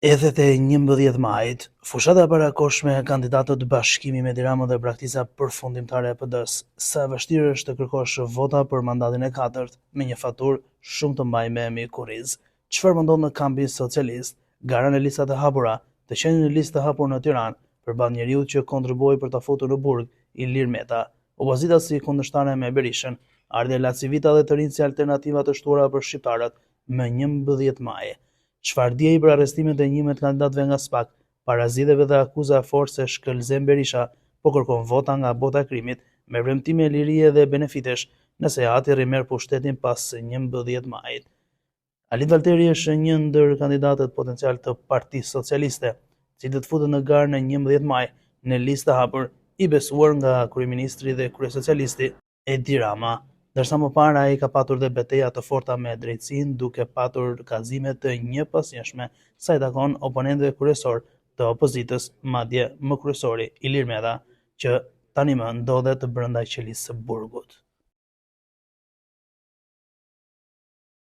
Ethet e 11 majit, fushata e parakohshme, kandidatët bashkimi me Edi Ramën dhe braktisja përfundimtare e PD-së. Sa e vështirë është të kërkosh vota për mandatin e katërt, me një faturë shumë të majme mbi kurriz. Çfarë po ndodh në kampin socialist? Gara në listat e hapura, të qenit në listë të hapur në Tiranë, përballë njeriut që kontribuoi për ta futur në burg, Ilir Meta. Opozita si kundërshtare me Berishën, ardhja e LaCivita dhe të rinjtë si alternativa të shtuara për shqiptarët më 11 maj. Çfarë di ai për arrestimet e 11 kandidatëve nga SPAK, para zgjedhjeve dhe akuza e fortë se Shkëlzen Berisha po kërkon vota nga bota e krimit me premtime lirie dhe benefitesh nëse i ati rimerr pushtetin pas 11 majit. Alid Valteri është një ndër kandidatët potencial të Partisë Socialiste, i cili do të futet në garë në 11 maj në listë të hapur, i besuar nga kryeministri dhe kryesocialisti Edi Rama, ndërsa më parë ai ka patur dhe beteja të forta me drejtësinë duke patur kallëzime të njëpasnjëshme sa i takon oponentëve kryesorë të opozitës, madje më kryesori Ilir Meta, që tani më ndodhet brenda qelisë së burgut.